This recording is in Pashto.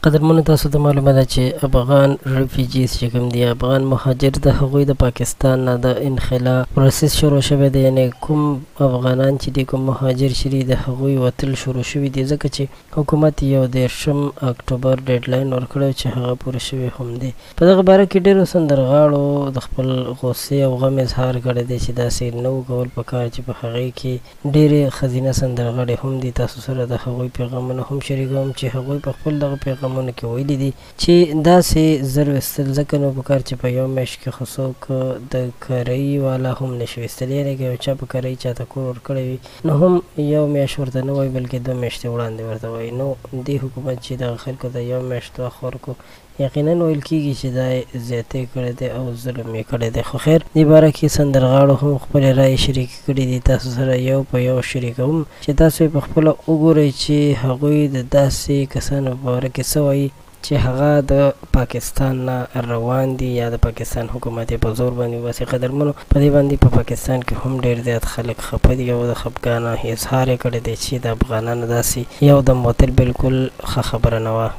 قدرمنو تاسو ته معلومه ده چې افغان ریفیوجیز چې کوم دي، افغان مهاجر، د هغوی د پاکستان نه د انخلا پروسس شروع شوی دی، یعنی کوم افغانان چې دي، کوم مهاجر چې دي، د هغوی وتل شروع شوي دي، ځکه چې حکومت 31 اکتوبر ډیډلاین ورکړی چې هغه پوره شوی هم دی. په دغه باره کې ډېرو سندرغاړو د خپل غوسې او غم اظهار کړی دی چې داسې نه وو کول پکار، چې په هغې کې ډېرې ښځینه سندرغاړې هم دي. تاسو سره د هغوی پیغامونه هم شریکوم چې هغوی په خپل دغه پیغامونو کې ویلي دي چې داسې زر ویستل ځکه نو پکار چې په یو میاشت کې خو څوک د کرۍ والا هم نشي ویستلی، یعنې که یو چا په کرۍ چاته کور ورکړی وي نو هم یو میاشت ورته نه وایي بلکې 2 میاشتې وړاندې ورته وایي. نو دې حکومت چې دغه خلکو ته یو میاشت وخت ورکړو، یقینا ویل کیږي چې دا یې زیاتی کړی دی او ظلم یې کړی دی. خو خیر، دې باره کې سندرغاړو هم خپلې رایې شریکې کړې دي، تاسو سره یو په یو شریکوم چې تاسو یې په خپله وګورئ چې هغوی د داسې کسانو په باره کې څه وایي چې هغه د پاکستان نه روان دي یا د پاکستان حکومت یې په زور باندې وباسي. قدرمنو، په دې باندې په پاکستان کې هم ډېر زیات خلک خفه دي او د خفګانه اظهار یې کړی دی چې د افغانانو داسې یو دم وتل بالکل ښه خبره نه وه.